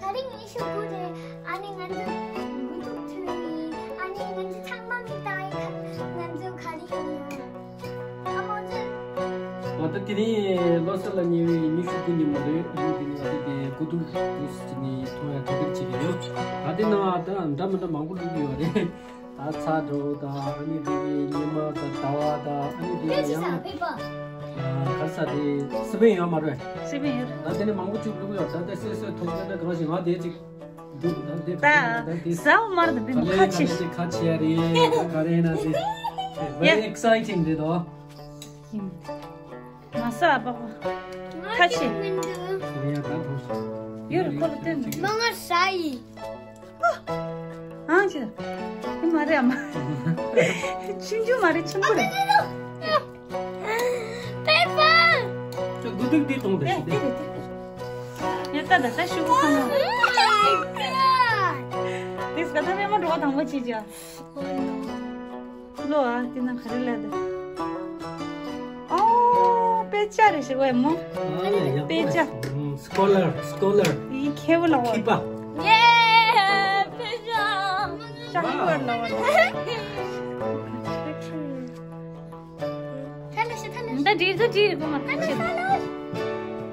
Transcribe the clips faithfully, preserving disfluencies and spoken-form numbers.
དེ་རིང་ཉི་ཤུ་དགུ་རེད། ཨ་ནི་ང་ཚོ་དགུ་ཐུག་ཐུག་ཡིན། ཨ་ནི་ང་ཚོ་ཚང་མ་མི་ལྟ་ཡི་ཁ། ང་ཚོ་ག་རེ་ཡིན་ན། ཨ་མ་ཚོ། ང་ད་དེ་རིང་བློ་གསར་ལ་ཉེ་བའི་ཉི་ཤུ་དགུ་ཉིན་མོ་རེད། ཨ་ནི་དེ་ནི་ང་ཚོ་དེ་དགུ་ཐུག་ཐུག་ཟེར་ནི་མཐོང་ཡ་གྲ་སྒྲིག་བྱེད་ཀྱི་ཡོད། ད་དེ་ནང་ད་འདྲ་མི་འདྲ་མང་པོ་བླུགས་ཀྱི་ཡོད་རེད། ད་ཚ་དྲོ་དང་ཨ་ནི་དེ་གི་ཉི་མ་དང་ཟླ་བ་དང་ཨ་ནི་དེ་གི་ཡང་ཨ་ག་ས་དེ་སི་པན་ཡོད་མ་རེད། སི་པན་ཡོད་རེད། ད་དེ་ནི་མང་པོ་ཅིག་བླུགས་ཡོད། ད་ལྟ་སོ་སོའི་ཐོག་ཏུ་ན་གང་ཞིག་ང་དེ་ཅིག་འདུག་ད་དེ་ད་ཟ་བ་མར་དུ་བིན་ཁ་ཆེ་ཁ་ཆེ་རེད། ག་རེ་ན་དེ་very exciting་རེད་དོ། མ་ས་ཨ་པ་པ། ཁ་ཆེ། ཡ་ད་ཐོང་སོང་། ཡོད་རེད་ཁོ་ལ་སྟོན་མི། མ་ང་ས་ཡི། ཨང་ཅི། དེ་མ་རེད་ཨ་མ། ཆུང་ཆུང་མ་རེད་ཆེན་པོ་རེད། པེ་པ། ཁྱོད་དགུ་ཐུག་དེ་གཏོང་དེ་ཡ་ཤི་དེ། དེ་རེད་དེ་རེད། ཡ་ད་ད་ད་ཤུ་གུ་ཁ་མ། དེ་སྐད་ད་པེ་མ་འགྲོ་བ་དང་པོ་བྱེད་ཅིག་ལོ་ཨ་དེ་ན་ག་རེ་ལ་དེ། ཨོ་དཔེ་ཆ་རེ་ཞིག་བས་མོ། དཔེ་ཆ། སྐོ་ལར་སྐོ་ལར། ཡི་ཁེ་བོ་ལ་བ། ཁི་པ། ཡེ། དཔེ་ཆ། ཤ་ཁི་པ་ལ་བ། ཐ་ལ་ཤ་ཐ་ལ་ཤ། ད་འདྲིར་ད་འདྲིར་གོ་མ་ཐ་ལ་ཤ་ལ།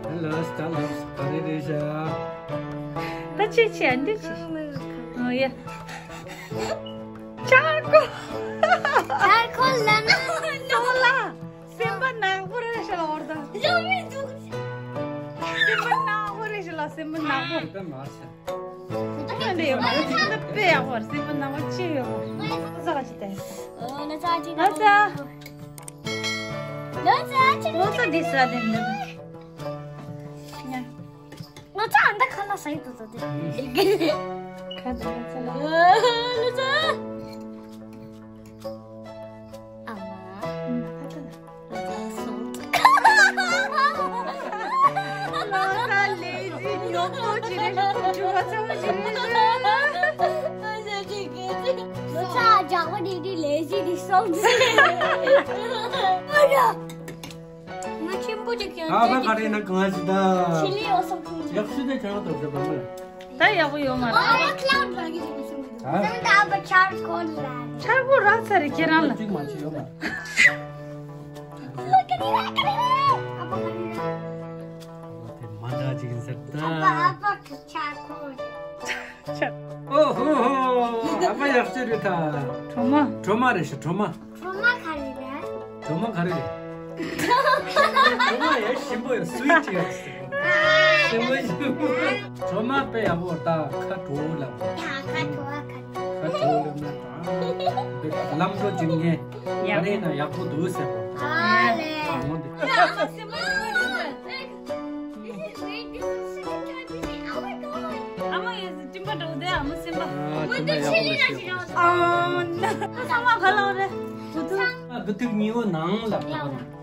ད་ལ་ཤ་ད་ལ་ཤ་ག་རེ་རེ་ཤ། ད་ཆེ་ཆེ་ཨ་འདྲི་ཆེ། ཨོ་ཡ། ཆར་ཀོ། ཆར་ཀོ་ལ་ན། ཏོ་ལ། སེམས་པ་ནག་པོ་རེད་ཤག་ལ་འོར་ད། ཡོང་མི་འདུག་སེམས་པ་ནག་པོ་རེད་ཤག་ལ་སེམས་པ་ནག་པོ། ད་མ་ཤ། ཁོ་ད་འདི་ཡོད་མ་རེད། ད་དཔེ་ཡག་པོ་རེད། སེམས་པ་ནག་པོ་ཅི་ཡོད་མ་རེད། ཟ་ག་ཅི་ད་ཡོད་ས། ལོ་ཙཱ་ཅི། ལོ་ཙཱ་ཅི། ལོ་ཙཱ་འདི་ཟ་དེ་འདི། ང་ཚ་ཨ་འདྲ་ཁ་ལག་ཟ་ཡི་འདུག་ཟ་དེ། ཁ་ད་ང་ཚ་ལ། ཨ་ལུ་ཚ། ཨ་མ། ཨ་ད་ལ། ལོ་ཙཱ་ལེ་ཛི་ཉོབ་ཏོ་ཅི་རེད། ཁོང་ཆུ་བ་ཚ་བ་ཅི་རེད། ལོ་ཙཱ་ཇག་པ་ནི་ནི་ལེ་ཛི་ནི་སོང་ཟེར། ཨ་ཡ། ང་ཆེན་པོ་ཅིག་ཀྱང་ཨ་ཕ་ག་རེ་ན་གང་ཞིག་ད། ཆི་ལི་འོ་སོག་ཁུང་ཡག་ཤོས་དེ་ཁྱོད་ལ་ཐོབ་ཤོག་པ་མ། ད་ཡག་པོ་ཡོད་མ་རེད། ཨ་ཕ་ཁ་ལའུ་ཌི་རང་གི་ཅིག་སོང་གི་འདུག་ཨ། སེམས་ད་ཨ་ཕ་ཆར་ཁོ་ལ། ཆར་པོ་རག་ཚར་རེད་ཁྱེད་རང་ལ། གཅིག་མ་གཅིག་ཡོད་མ་རེད། ཨ་ཕ་ག་རེ་རེད། དེ་མ་འདྲ་ཅིག་ཡིན་ཟེར་ད། ཨ་ཕ་ཨ་ཕ་གི་ཆར་ཁོ་རེད། ཆ། ཨོ་ཧོ་ཧོ། ཨ་ཕ་ཡག་ཤོས་རེད་ད། གྲོ་མ། གྲོ་མ་རེད་ཤག་གྲོ་མ། གྲོ་མ་ག་རེ་རེད། གྲོ་མ་ག་རེ་རེད། གྲོ་མ་ཡ་ཞིམ་པོ་ཡ་སུའིཊ་ཡ། ཞིམ་པོ་ཞིམ་པོ། གྲོ་མ་དཔེ་ཡག་པོ་ད་ཁ་དྲོ་ལབ། ཡ་ཁ་དྲོ་ཁ་དྲོ། ཁ་དྲོ་ལབ་ན་ད། ལམ་འགྲོ་བྱེད་མཁན་ག་རེ་ཡིན་ན་ཡག་པོ་འདུག་ཟེར་བ། ཨ་ལེ། ཨ་མོ་འདི། This is way different. Look at this. Oh my god. ཨ་མ་ཡ་སྤྲིན་པ་འདྲ་བོ་དེ་ཨ་མ་སེམས་པ། ཨ་ད་ཆི་ལི་ན་ཅི་ར། ཨ་ན། ཨ་ཚང་མ་ག་ལ་རེད། བུ་ཐུག་ཨ་བུ་ཐུག་ཉི་འོ་ནང་ལ། ཡ།